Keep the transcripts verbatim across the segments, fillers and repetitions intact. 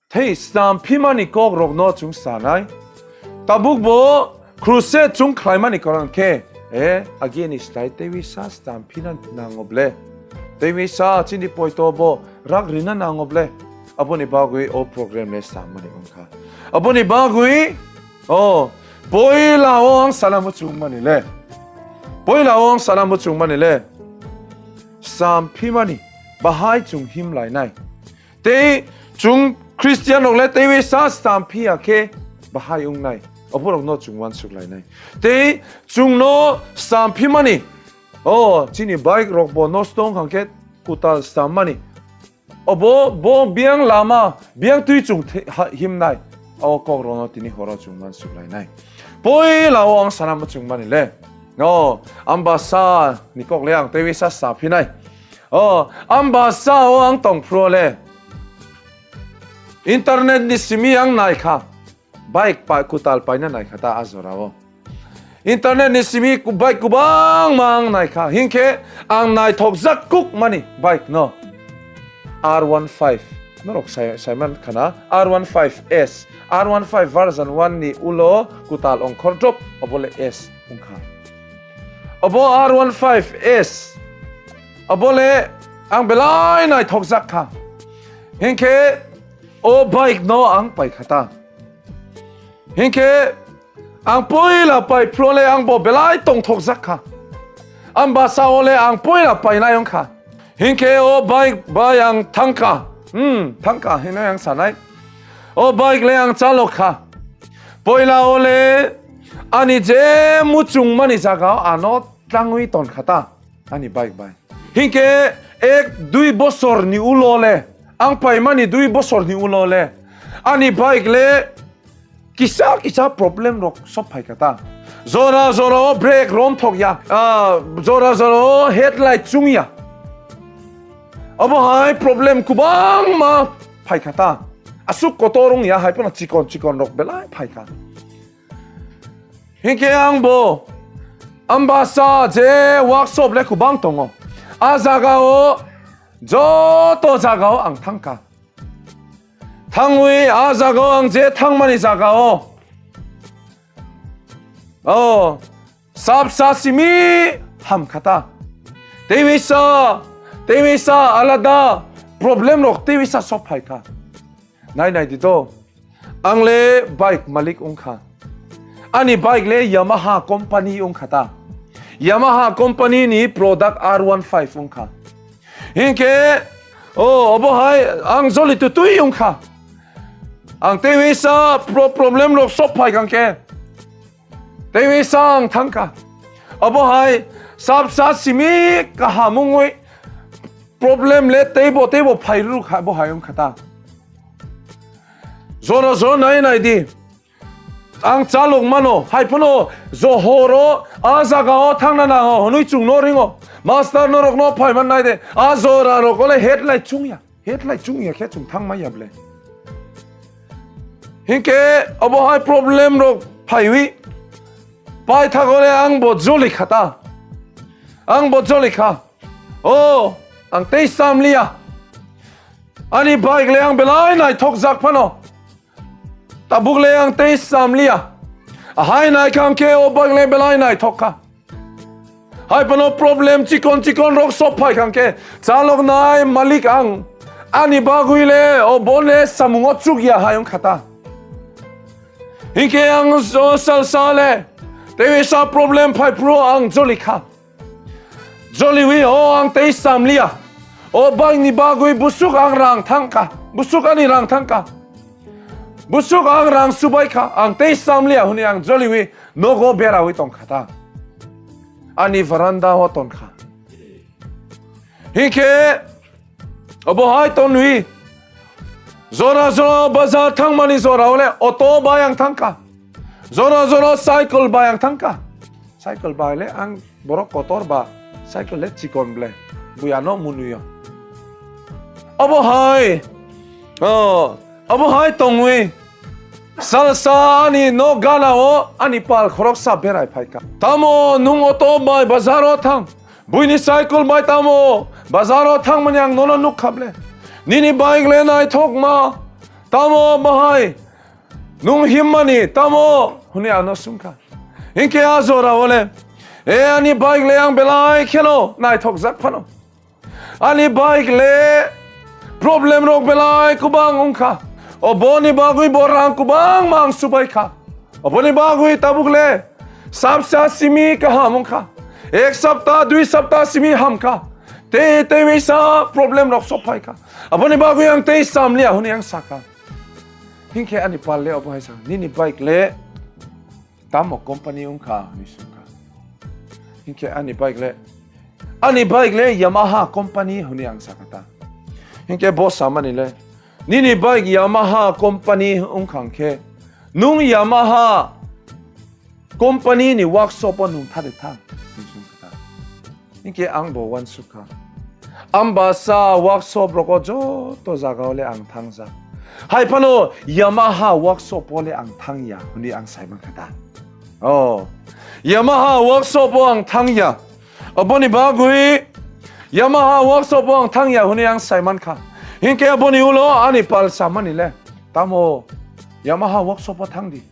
Tei stam phimani kokrokno chwng sanai. Tabukbo crusade chwng khlaimani kwrwng khe, e, agini slai teiwi sa stam phina nango ble. Teiwi sa chini poito bo rak rina nango ble. Aboni bagwi o program le samani wngkha. Aboni bagwi, o, poila o ang sana muchungmani le. Poila o ang sana muchungmani le. Stam phimani bahai chwng him lainai. Tei chwng Christian rok le teiwi sa stam phiya khe bahai wngnai. Oborokno chwng uansuk lainai. Tei chwngno stam phimani, o, chini bike rok bo nosto wngkha khe kwtal stam mani. Obo bo biyang lama, biyang twi chwng the-, ha-, himnai. O kokrokno tini horo chwng uansuk lainai. Poila o ang sana muchungmani le. O, Ambasa ni kok le ang teiwi sa sa phinai. O, Ambasa o ang tong phuru le. Internet ni simi ang naikha. Bike pa kwtal paina naikha ta a jora o. Internet ni simi ku-, bike kwbangma ang naikha. Hinkhe ang naithokjak kuk mani bike no. R one five. Norok sai-, saiman khana R one five S. R one five version one ni ulo kwtal ongkhor drop. Obo le S wngkha. Obo R one five S. Obo le ang belai naithokjak kha. Hinkhe o bike no ang paikha ta. Hinkhe ang poila pai phuru le ang bo belai tongthokjak kha. Ambasa o le ang poila painai wngkha. Hinkhe o bike bai ang thangkha. Hmm, thangkha hinwi ang sanai. O bike le ang chalok kha. Poila o le ani je muchungmani jaga o ano tangwi tonkha ta. Ani bike bai. Hinkhe ek dui bosor ni ulo le, ang paimani dui bosor ni ulo le, ani bike le kisa kisa problem rok sob phaikha ta. Jora jora o brake romthok ya, ah, jora jora o headlight chung ya. Obo hai problem kwbangma phaikha ta. Aswk kotor wng ya hai phano chikon chikon rok belai phaikha. Hinkhe ang bo Ambasa je workshop le kwbang tongo. A jaga o joto jaga o ang thangkha. Thangwi a jaga o ang je thangmani jaga o. O, sab sa simi hamkha ta. Teiwi sa, teiwi sa alada problem rok teiwi sa sob phaikha. Nai nai di to. Ang le bike malik wngkha. Ani bike le Yamaha company wngkha ta. Yamaha company ni product R one five wngkha. Hinkhe, o, obo hai ang joli tutui wngkha. Ang teiwi sa pro-, problem rok sob phaikha khe. Teiwi sa ang thangkha. Obo hai sab sa simi kaham wngwi problem le teibo teibo phai rwkha bo hai wngkha ta. Jora jora nai nai di. Ang chalok mano, hai phano johoro a jaga o thangna nango hwnwi chwngno ringo. Master norokno phaiman nai de. A jora rok ole headlight chungya. Headlight chungya khe chwng thang manya ble. Hinkhe obo hai problem rok phaiwi. Paithak ole ang bo joli kha ta. Ang bo joli kha. O, ang tei samliya. Ani bike le ang belai naithok jak phano. Tabuk le ang tei samliya. Ahai nai khang khe o bike le belai naithok kha. Hai phano problem chikon chikon rok sob phai khang khe chalok nai malik ang. Ani bagwi le o bo le samungo chukya hai wng kha ta. Hinkhe ang o sal sale tei sa problem phai phuru ang joli kha. Joliwi o ang tei samliya. O bike ni bagwi busuk ang rang thangkha. Busuk ani rang thangkha. Busuk ang rang subai kha. Ang tei samliya hwnwi ang joliwi nogo berawi tongkha ta. Ani veranda o tongkha. Hinkhe obo hai tonwi. Jora jora bazar thangmani jora ole auto bai ang thangkha. Jora jora cycle bai ang thangkha. Cycle bai le ang borok kotor ba cycle le chikon ble. Buya no munuyo. Obo hai. Oh, obo hai tongwi. Salsa ani no gana o ani pal khoroksa berai phaikha. Tamo nung auto bai bazar o thang. Buini cycle bai tamo bazar o thangmani ang nono nukha ble. Nini bike le naithok ma. Tamo bahai nung himmani tamo hwnwi ano swngkha. Hinkhe a jorao le, e ani bike le ang belai kheno naithokjak phano. Ani bike le problem rok belai kwbang wngkha. Oboni bagwi bo rang kwbangma ang subaikha. Oboni bagwi tabuk le sapsa simi kaham wngkha. Ek sapta, dui sapta simi hamkha. Tei, tei waisa problem rok sophaikha. Aboni bagwi ang tei samliya hwnwi ang sakha. Hinkhe ani pal le obo hai sakha, nini bike le tamo company wngkha hwnwi swngkha. Hinkhe ani bike le, ani bike le Yamaha company hwnwi ang sakha ta. Hinkhe bo samani le, nini bike Yamaha company wngkha hinkhe, nung Yamaha company ni workshop o nung thade thang, hwnwi swngkha ta. Hinkhe ang bo uansukha. Ang basa workshop rogo joto jagao le ang thangjak. Hai phano Yamaha workshop o le ang thangya hwnwi ang saimankha ta. Oh, Yamaha workshop o ang thangya. Aboni bagwi Yamaha workshop o ang thangya hwnwi ang saimankha. Hinkhe aboni ulo ani pal samani le, tamo Yamaha workshop o thangdi.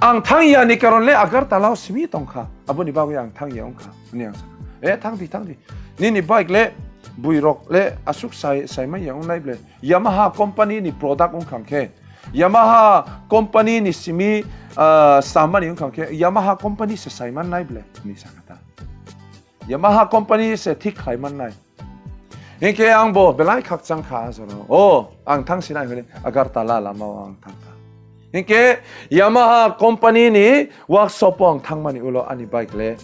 Ang thangya ni karon le Agartala o simi tongkha. Aboni bagwi ang thangya wngkha hwnwi ang sakha. E, thangdi, thangdi. Nini bike le buirok le aswk sai, saimanya wngnai ble. Yamaha company ni product wngkha khe, Yamaha company ni simi, ah, samani wngkha khe, Yamaha company se saimannai ble hwnwi sakha ta. Yamaha company se thik khlai mannai. Hinkhe ang bo belai khakchang kha a jorao. O, ang thang sinai hwnwi Agartala lama o ang thang kha. Hinkhe Yamaha company ni workshop o ang thangmani ulo ani bike le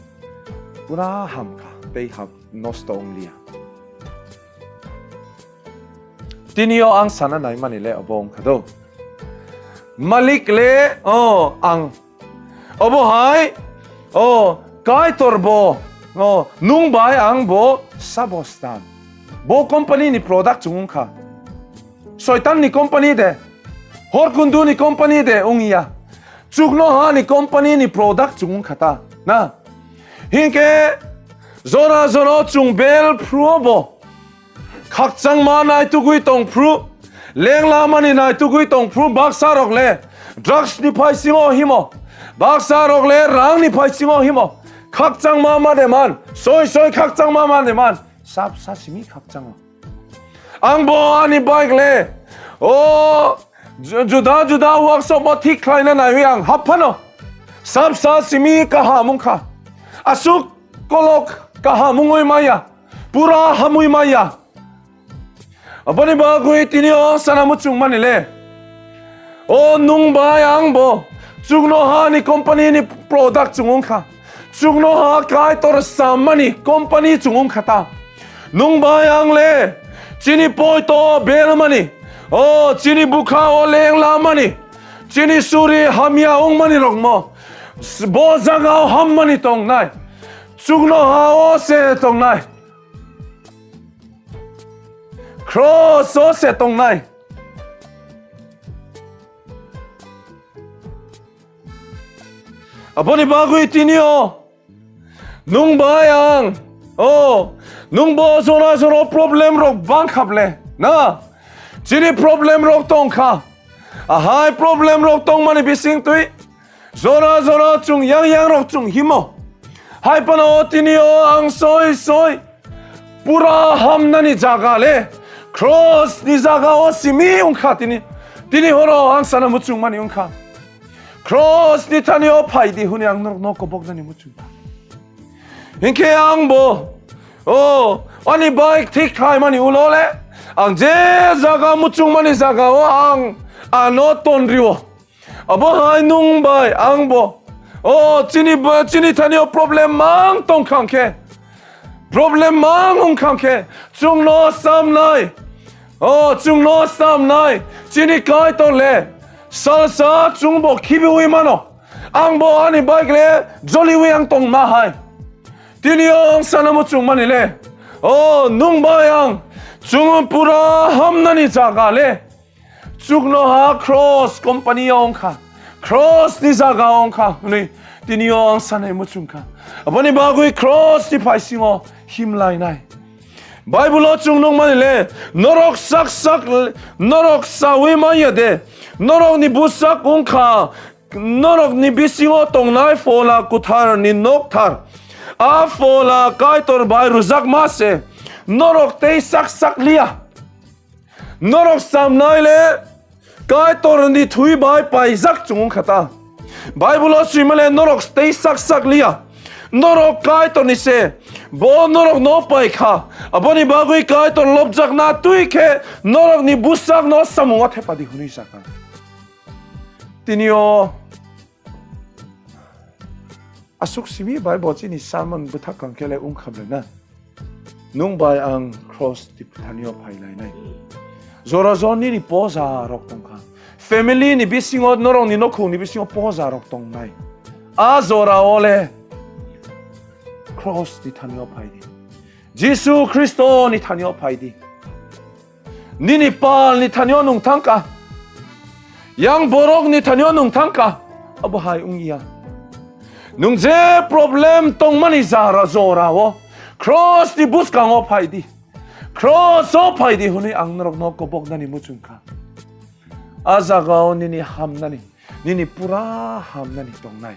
pura ham kha, tei ham nosto wng liya. Tini o ang sana naimani le obo wng kha do. Malik le, o, ang. Obo hai, o, Kaitor bo, o, nung bai ang bo sabo stan. Bo company ni product chwng wng kha. Soitan ni company de, Horkundu ni company de wng ya. Chuknoha ni company ni product chwng wng kha ta. Na? Hinkhe jora jora chwng bel phruo bo. Khakchangma naitugwi tongphru, lenglamani naitugwi tongphru, baksa rok le drugs ni phaisingo himo, baksa rok le rang ni phaisingo himo, khakchangma ma de man, soi soi khakchangma ma de man, sap sa simi khakchango. Ang bo ani bike le, o, ju-, juda juda workshop o thik khlaina naiwi ang hap phano, sap sa simi kaham wng kha, aswk kolok kaham wngwi maya. Pura hamwi maya. Aboni bagwi tini o sana muchung mani le. O nung bai ang bo chuknoha ni company ni product chwng wng kha. Chuknoha Kaitor sammani company chwng wng kha ta. Nung bai ang le chini poito belmani. O chini bukha o lenglamani. Chini suri hamya wngmani rokmo. S-, bo jaga o hammani tongnai. Chuknoha o se tongnai. Cross o se tongnai. Aboni bagwi tini o nung bai ang, o, nung bo jora jora problem rok bang kha ble, na? Chini problem rok tong kha. Ahai problem rok tongmani bising twi jora jora chwng yang yang rok chwng himo. Hai phano tini o ang soi soi pura hamnani jaga le cross ni jaga o simi wng kha tini. Tini horo ang sana muchung mani wng kha. Cross ni thani o phai di hwnwi ang norok no kobok nani muchung kha. Hinkhe ang bo, o, ani bike thik khlai mani ulo le ang je jaga muchung mani jaga o ang ano tonri o. Abo hai nung bai ang bo. O chini ba, chini thani o problem mang tong khang khe. Problem mang wng khang khe. Chwng no samnai. O chwng no samnai. Chini Kaitor le. Salsa chwng bo khibiwi mano. Ang bo ani bike le joliwi ang tong ma hai. Tini o ang sana muchung mani le. O nung bai ang. Chwng pura hamnani jaga le. Chuknoha cross company o wng kha, cross ni jaga o wng kha hwnwi tini o ang sanai muchung kha. Aboni bagwi cross ni phaisingo himlainai. Bible o chwng nukmani le, norok sak sak, norok saui manya de, norokni bwsak wngkha, norokni bisingo tongnai Phola Kwtharni nokthar. A Phola Kaitor bai rwjakma se, norok tei sak sak liya. Norok samnai le Kaitorni thwi bai paijak chwng wngkha ta. Bible o swima le norok tei sak sak liya. Norok Kaitorni se, bo norok no pai kha. Aboni bagwi Kaitor lobjakna twi khe norokni bwsakno samungo thepadi hwnwi sakha. Tini o aswk simi bai bo chini sermon bwthak kang khe le wngkha ble na. Nwng bai ang cross ni thanio phai lainai. Jora jora nini poja rok tongkha. Family ni bisingo, norok ni nokhung ni bisingo poja rok tongnai. A jora o le cross ni thanio phai di. Jisu Khristo ni thanio phai di. Nini pal ni thanio nwng thangkha. Yang borok ni thanio nwng thangkha. Abo hai wngya. Nwng je problem tongmani jara jora o cross ni bwskango phai di. Cross o phai di hwnwi ang norokno koboknani muchung kha. A jaga o nini hamnani, nini pura hamnani tongnai.